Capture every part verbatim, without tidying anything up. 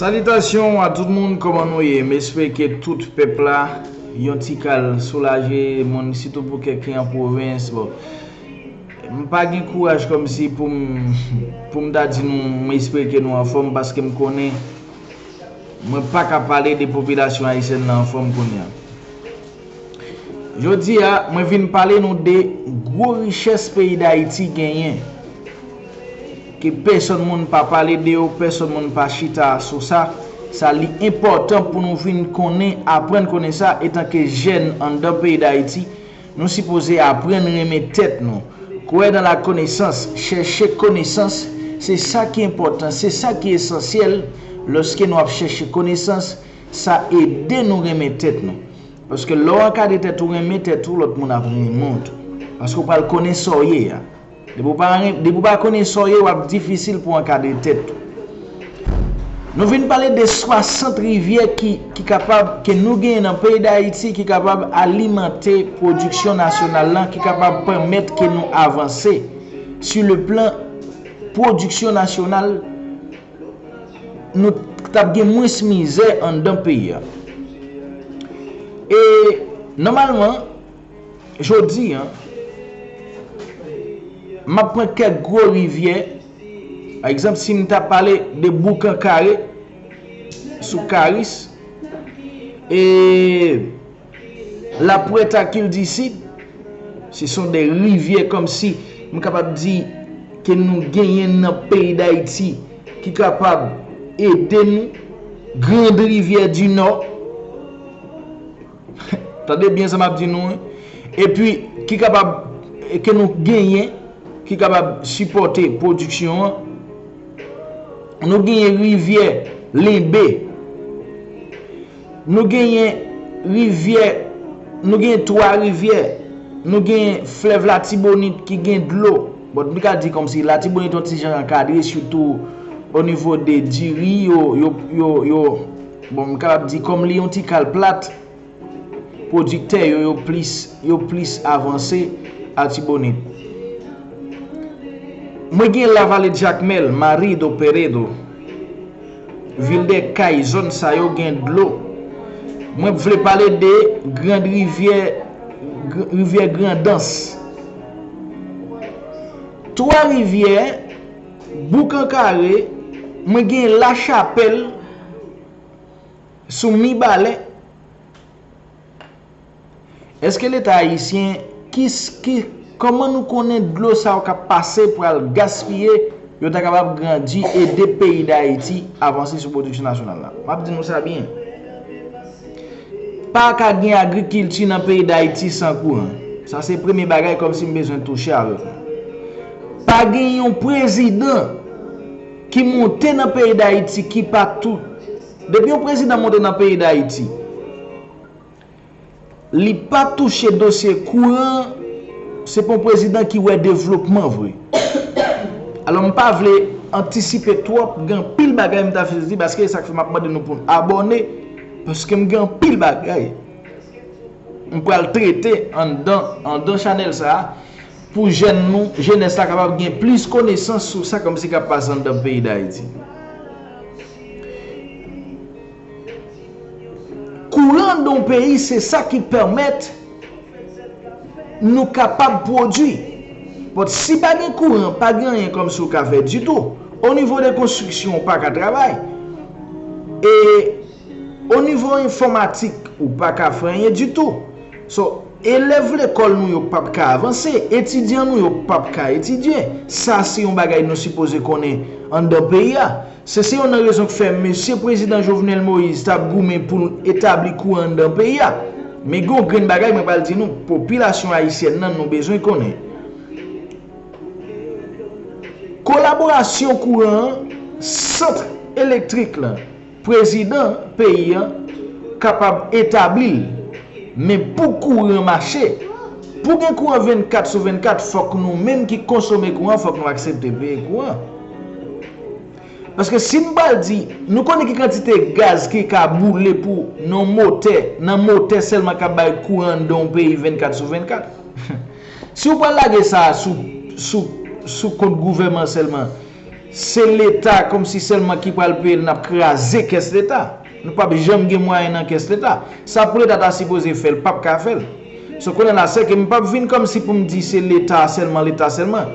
Salitasyon a tout moun, kòman nou ye? M espere ke tout pèp la yon ti kal soulaje, moun sitou pou kèk ki an pwovens. Bon, m pa gen kouraj kòmsi pou m pou m ta di nou m espere ke nou anfòm, paske m konnen mwen pa ka pale de popilasyon ayisyèn nan anfòm kounye a. Jodi a, mwen vin pale nou de gwo richès peyi Dayiti genyen, ke pèsonn moun pa pale de yo, pèsonn moun pa chita sou sa. Sa li enpòtan pou nou vin konnen, aprann konnen sa, etanke jèn anndan peyi Dayiti, nou sipoze aprann renmen tèt nou. Croire dans la connaissance, chèche konesans, se sa ki enpòtan, se sa ki esansyèl. Lòske nou ap chèche konesans, sa ede nou renmen tèt nou. Paske lè w ankadre tèt ou, renmen tèt ou, lòt moun ap renmen w tou. Paske w pral konnen sa w ye a. Depi w pa ren- depi w pa konnen sa w ye, w ap difisil pou w ankadre tèt ou. Nou vin pale de swasant rivyè ki, ki kapab, ke nou genyen nan peyi Dayiti, ki kapab alimante pwodiksyon nasyonal lan, ki kapab pèmèt ke nou avanse sur le plan pwodiksyon nasyonal, nou t ap gen mwens mizè anndan peyi a. E nòmalman, jodi a, m ap pran kèk gwo rivyè. Pa egzanp, si m ta pale de Boukan Kare sou Karis, e Lapwèta Kildisid, se son de rivyè kòmsi m kapab di ke nou genyen nan peyi Dayiti ki kapab ede nou. Grand Rivière du Nord, tande byen sa m ap di nou, wi. Epi, ki kapab, ke nou genyen, ki kapab sipòte pwodiksyon an. Nou genyen rivyè Lenbe. Nou genyen rivyè, nou genyen twa rivyè. Nou genyen flèv Latibonit ki gen dlo. Bon, nou ka di kòmsi Latibonit yon ti jan ankadre, sitou o nivo de diri, yo, yo, yo, yo, bon, m kapab di kòm li yon ti kal plat, pwodiktè yo, yo plis, yo plis avanse Latibonit. Mwen gen Lavale Jakmèl, Marido, Peredo, Vildèkay, zòn sa yo gen dlo. Mwen vle pale de Grand Rivyè, Gr- Rivyè Grandans. Twa Rivyè, Boukan Kare, mwen gen Lachapèl sou Mibalè. Èske Leta ayisyen, ki, ki, kòman nou konnen dlo sa yo k ap pase pral gaspiye, yo ta kapab grandi, ede peyi Dayiti avanse sou pwodiksyon nasyonal la? M ap di nou sa byen. Pa ka gen agrikilti nan peyi Dayiti san kouran. Sa se premye bagay kòmsi m bezwen touche avèk nou. Pa gen yon prezidan ki monte nan peyi Dayiti ki pa tou. Depi yon prezidan monte nan peyi Dayiti, li pa touche dosye kouran, se pa yon prezidan ki wè devlopman vre. Alò, m pa vle antisipe twòp, gen anpil bagay m ta fè di, paske e sa k fè m ap mande nou pou n abòne, paske m gen anpil bagay m pral trete anndan, anndan chanèl sa a, pou jèn nou, jenès la kapab gen plis konesans sou sa kòmsi k ap pase anndan peyi Dayiti. Kouran anndan yon peyi, se sa ki pèmèt nou kapab pwodui. But si pa gen kouran, pa gen anyen kòmsi w ka fè ditou. O nivo de konstriksyon, ou pa ka travay. E o nivo enfòmatik, ou pa ka fè anyen ditou. So, elèv lekòl nou yo p ap ka avanse, etidyan nou yo p ap ka etidye. Sa se yon bagay nou sipoze konnen anndan peyi a. Se, se youn nan rezon k fè mesye prezidan Jovenel Moïse t ap goumen pou l etabli kouran anndan peyi a. Men gen yon grenn bagay mwen pral di nou, popilasyon ayisyèn nan, nou bezwen konnen. Kolaborasyon kouran an, sant elektrik lan, prezidan peyi an kapab etabli l. Men pou kouran mache, pou gen kouran vennkat sou vennkat, fòk nou menm ki konsome kouran, fòk nou aksepte peye kouran. Paske si m pral di, nou konnen ki kantite gaz ki ka boule pou nan motè, nan motè sèlman k ap bay kouran anndan yon peyi vennkat sou vennkat. Si w pral lage sa sou, sou, sou kont gouvènman sèlman, Se Leta kòmsi sèlman ki pral peye l, n ap kraze kès Leta. Nou p ap janm gen mwayen nan kès Leta. Sa pou Leta ta sipoze fè, l p ap ka fè l. So konnen la, sè ke m p ap vin kòmsi pou m di se Leta sèlman, Leta sèlman.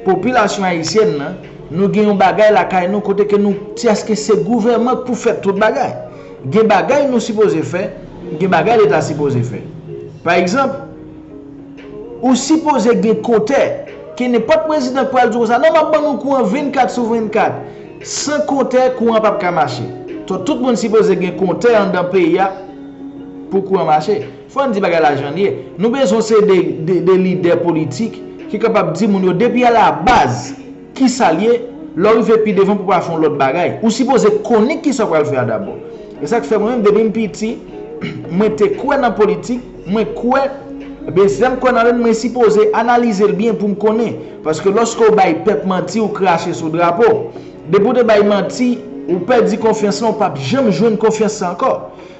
Popilasyon ayisyèn nan, nou gen yon bagay lakay nou kote ke nou, se èske se gouvènman k pou fè tout bagay. Gen bagay nou sipoze fè, gen bagay Leta sipoze fè. Pa egzanp, ou sipoze gen kontè ke nenpòt prezidan k pral di w konsa, non, m ap ban nou kouran vennkat sou vennkat. San kontè, kouran p ap ka mache. So, tout moun sipoze gen kontè anndan peyi a pou kouran mache. Fò n di bagay la jan l ye. Nou bezwen se de, de, de lidè politik ki kapab di moun yo depi a la baz, kisa l ye, lè w rive pi devan pou w pa fè yon lòt bagay. Ou sipoze konnen kisa w pral fè a dabò. E sa k fè mwen menm, depi m piti, mwen te kwè nan politik, mwen kwè, ebyen, si m kwè nan lè, mwen sipoze analize l byen pou m konnen. Paske lòske w bay pèp manti, ou krache sou drapo. Depi w te bay manti, ou pèdi konfyans lan, ou p ap janm jwenn konfyans sa ankò.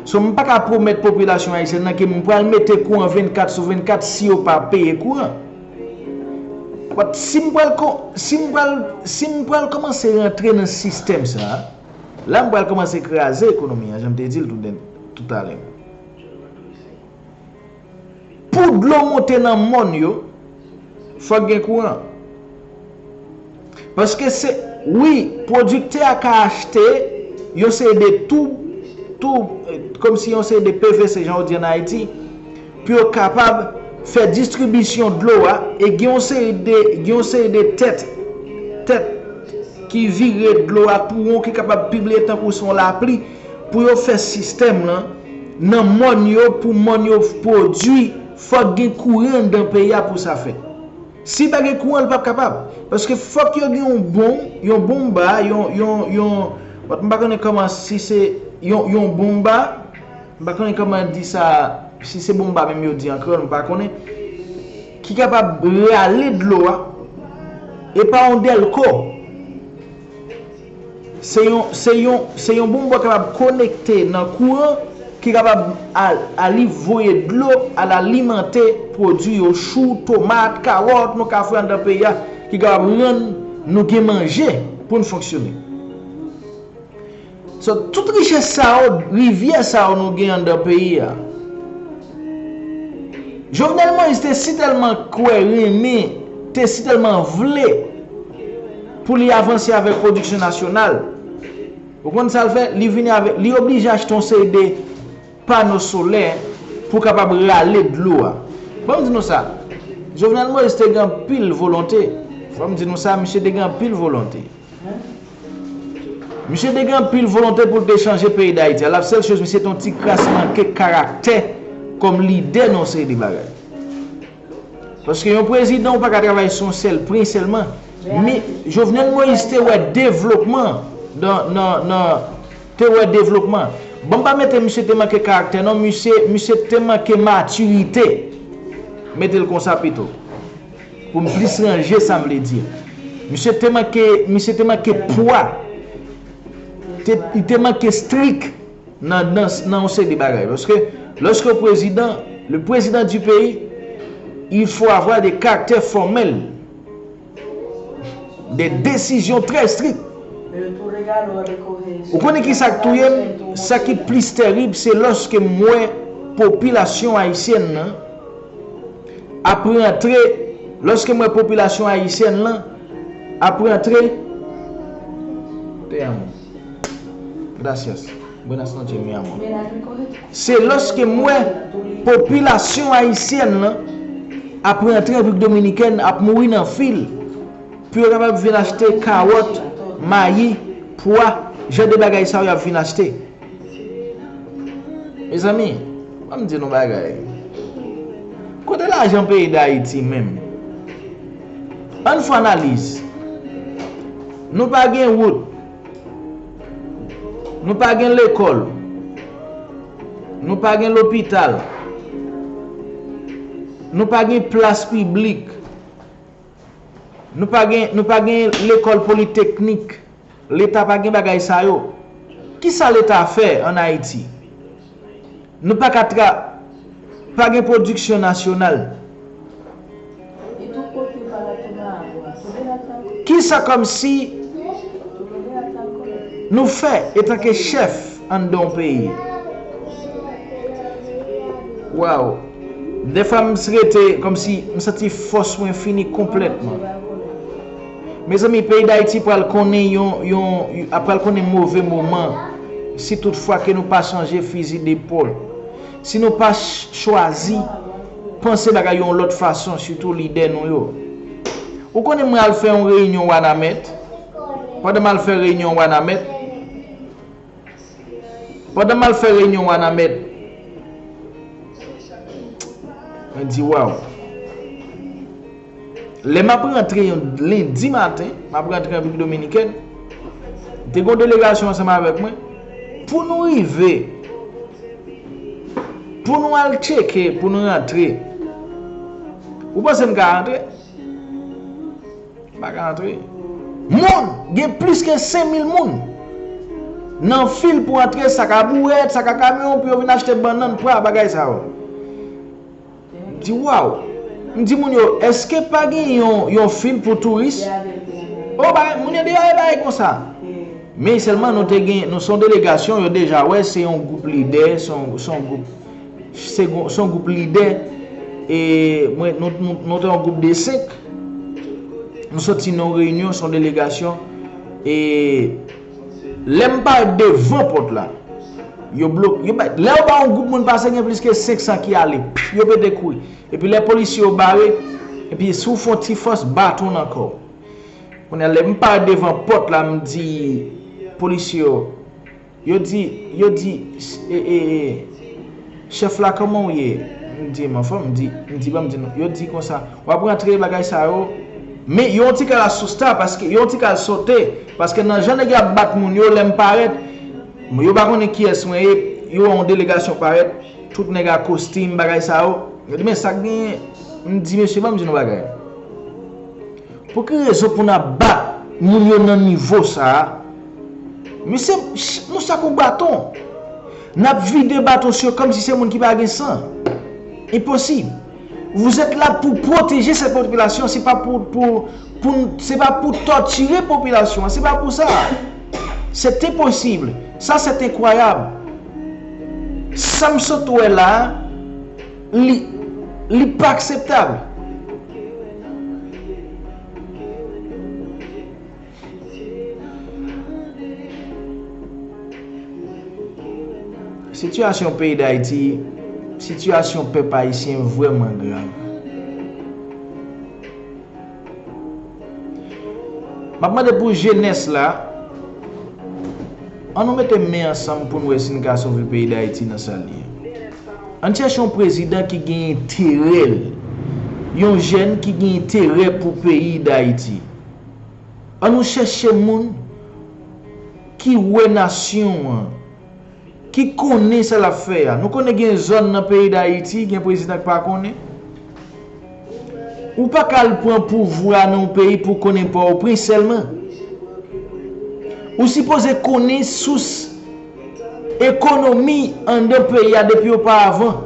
So, m pa ka pwomèt popilasyon ayisyèn nan ke m pral mete kouran vennkat sou vennkat si yo pa peye kouran. But si m pral ko-, si m pral, si m pral kòmanse rantre nan sistèm sa, la m pral kòmanse kraze ekonomi an, jan m te di l tout den-, toutalè. Pou dlo monte nan mòn yo, fòk gen kouran. Paske se, wi, pwodiktè a ka achte yon seri de toub, toub, eh, kòmsi yon seri de P V C, jan yo di ann Ayiti, pou yo kapab fè distribisyon dlo a, e gen yon seri de, gen yon seri de tèt, tèt ki vire dlo a pou won, ki kapab pibliye tankou se yon lapli, pou yo fè sistèm lan nan mòn yo, pou mòn yo pwodui, fòk gen kouran anndan peyi a pou sa fèt. Si pa gen kouran, l p ap kapab. Paske fòk yo gen yon bonm, yon bonba, yon, yon, yon, m pa konnen kòman, si se yon, yon bonba, m pa konnen kòman di sa, si se bonba menm yo di an kreyòl, m pa konnen, ki kapab rale dlo a, e pa yon dèlko. Se yon, se yon, se yon bonm bò kapab konekte nan kouran ki kapab al, al voye dlo, al alimante pwodui yo, chou, tomat, kawòt, nou ka fè anndan peyi a, ki kapab rann nou gen manje pou n fonksyone. So, tout richès sa yo, rivyè sa yo nou gen anndan peyi a. Jovenel Moïse te sitèlman kwè, renmen, te sitèlman vle pou li avanse avèk pwodiksyon nasyonal. Ou konn sa l fè? Li vini avèk, li oblije achte yon seri de pano solè pou kapab rale dlo a. Ban m di nou sa, Jovenel Moïse te gen anpil volonte. Fò m di nou sa, misye te gen anpil volonte. Misye te gen anpil volonte pou l te chanje peyi Dayiti a. L ap sèl choz, misye te yon ti kras manke karaktè kòm lidè nan yon seri de bagay. Paske yon prezidan, ou pa ka travay sou yon sèl pwen sèlman. Men Jovenel Moïse te wè devlopman nan, nan, nan, te wè devlopman. Bon, m pa mete misye te manke karaktè, non, misye, misye te manke matirite. Mete l konsa pito. Pou m plis ranje sa m vle di. Misye te manke, misye te manke pwa. Te, li te manke strik nan, nan, nan yon seri de bagay. Paske lòske prezidan, le président du pays, il faut avoir des caractères formels, des décisions très strictes. Ou konnen ki sa k touye m? Sa ki plis terib, se lòske m wè popilasyon ayisyèn nan ap rantre, lòske m wè popilasyon ayisyèn lan ap rantre, te amo. Gracias. Buenas noches, mi amor. Se lòske m wè popilasyon ayisyèn lan ap rantre Repiblik Dominikèn, ap mouri nan fil, pou yo kapab vin achte kawòt, mayi, pwa, jan de bagay sa yo y ap vin achte. Mezanmi, ban m di nou bagay. Kote lajan peyi Dayiti menm? Ann fè analiz. Nou pa gen wout. Nou pa gen lekòl. Nou pa gen lopital. Nou pa gen plas piblik. Nou pa gen, nou pa gen lekòl politeknik. Leta pa gen bagay sa yo. Kisa Leta fè ann Ayiti? Nou pa ka tra-, pa gen pwodiksyon nasyonal. Kisa kòmsi nou fè etanke chèf anndan yon peyi. Waw. Dèfwa m rete kòmsi m santi fòs mwen fini konplètman. Mezanmi, peyi Dayiti pral konnen yon, yon, ap pral konnen move moman si toutfwa ke nou pa chanje fizi depòl. Si nou pa ch- chwazi panse bagay yon lòt fason, sitou lidè nou yo. Ou konnen mwen al fè yon reyinyon Wanament. Pandan m al fè reyinyon Wanament, pandan m al fè reyinyon Wanament, mwen di, waw. Lè m ap rantre yon lendi maten, m ap rantre Repiblik Dominikèn, te gen yon delegasyon ansanm avèk mwen. Pou nou rive, pou nou al tcheke, pou nou rantre, ou panse m ka rantre? M pa ka rantre. Moun, gen plis ke senk mil moun nan fil pou antre, sa ka bourèt, sa ka kamyon, pou yo vin achte bannann, pwa, bagay sa yo. M di, waw. M di moun yo, èske pa gen yon, yon fil pou touris? O, bagay, moun yo deja e bagay konsa. Men sèlman nou te gen, nou se yon delegasyon, yo deja wè, se yon gwoup lidè, se yon, se yon gwoup, se yon, se yon gwoup lidè. E mwen, nou, nou, nou te yon gwoup de senk. Nou soti nan yon reyinyon, se yon delegasyon. E lè m parèt devan pòt la, yo blo-, yo bay, lè yo bay yon gwoup moun pase, gen plis ke senk san ki ale. Pff, yo pete kouri. Epi lè polisye yo bare, epi si w fè yon ti fòs, baton nan kò w. Kounye a, lè m parèt devan pòt la, m di polisye yo, yo di, yo di, e, e, e, chèf la, kòman w ye? M di, m anfòm, m di, m di, ban m di nou. Yo di konsa, w ap rantre bagay sa yo, men yo yon ti kal asousta, paske yo yon ti kal sote, paske nan jan nèg yo ap bat moun yo, lè m parèt, yo pa konnen kiyès mwen ye, yo wè yon delegasyon parèt, tout nèg a kostim, bagay sa yo. Yo di, men sa k genyen? M di, mesye, ban m di nou bagay. Pou ki rezon pou n ap bat moun yo nan nivo sa a? Mesye, ch-, nou sa k yon baton. N ap vide baton sou yo kòmsi se moun ki pa gen san. Enposib. Vous êtes là pour protéger cette population, c'est pas pour, pour, pour, c'est pas pour torturer popilasyon an, se pa pou sa. C'est impossible. Ça, c'est incroyable. Sa m sot wè la a, li, li pa akseptab. Sitiyasyon peyi Dayiti, sitiyasyon pèp ayisyen vrèman grav. M ap mande pou jenès la, ann nou mete men ansanm pou n wè si n ka sove peyi Dayiti nan sa l ye. Ann chèche yon prezidan ki gen enterè l, yon jèn ki gen enterè pou peyi Dayiti. Ann nou chèche moun ki wè nasyon an, ki konnen sa l ap fè a. Nou konnen gen zòn nan peyi Dayiti, gen prezidan k pa konnen. Ou pa ka al pran pouvwa nan yon peyi pou w konnen Pòtoprens sèlman. Ou sipoze konnen sous ekonomi anndan peyi a depi oparavan.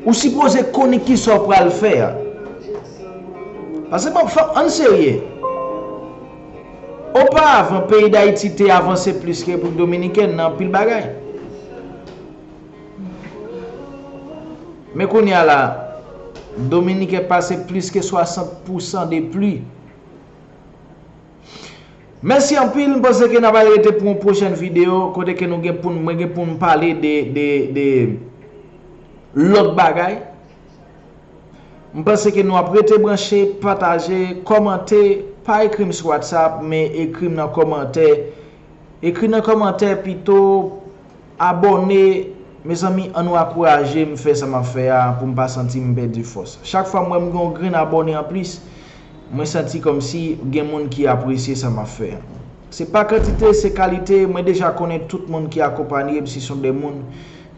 Ou sipoze konnen kisa w pral fè a. Paske, bon, fò, ann serye. Oparavan, peyi Dayiti te avanse plis ke Repiblik Dominikèn nan anpil bagay. Men kounye a la, Dominiken pase plis ke swasant pousan de pli. Mèsi anpil, m panse ke n ap al rete pou yon pwochèn videyo, kote ke nou gen pou n, mwen gen pou m pale de, de, de lòt bagay. M panse ke nou ap rete branche, pataje, kòmante, pa ekri m sou WhatsApp, men ekri m nan kòmantè. Ekri nan kòmantè pito, abòne. Mezanmi, ann nou ankouraje m fè sa m ap fè a pou m pa santi m pèdi fòs. Chak fwa m wè m gen yon grenn abòne anplis, mwen santi kòmsi gen moun ki apresye sa m ap fè a. Se pa kantite, se kalite. Mwen deja konnen tout moun ki akonpanye m, si se de moun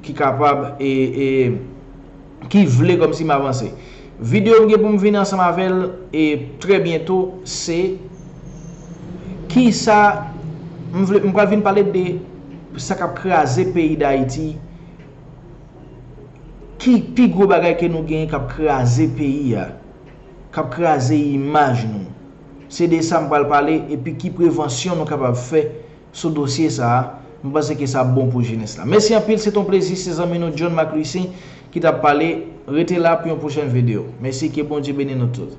ki kapab e, e ki vle kòmsi m avanse. Videyo m gen pou m vin ansanm avè l e trè byento, se kisa m vle, m pral vin pale de sa k ap kraze peyi Dayiti, ki pi gwo bagay ke nou genyen k ap kraze peyi a, k ap kraze imaj nou. Se de sa m pral pale, epi ki prevansyon nou kapab fè sou dosye sa a. M panse ke sa bon pou jenès la. Mèsi anpil, se t on plezi, se zanmi nou John Marc Louissaint ki t ap pale. Rete la pou yon pwochèn videyo. Mèsi, ke Bondye beni nou tout.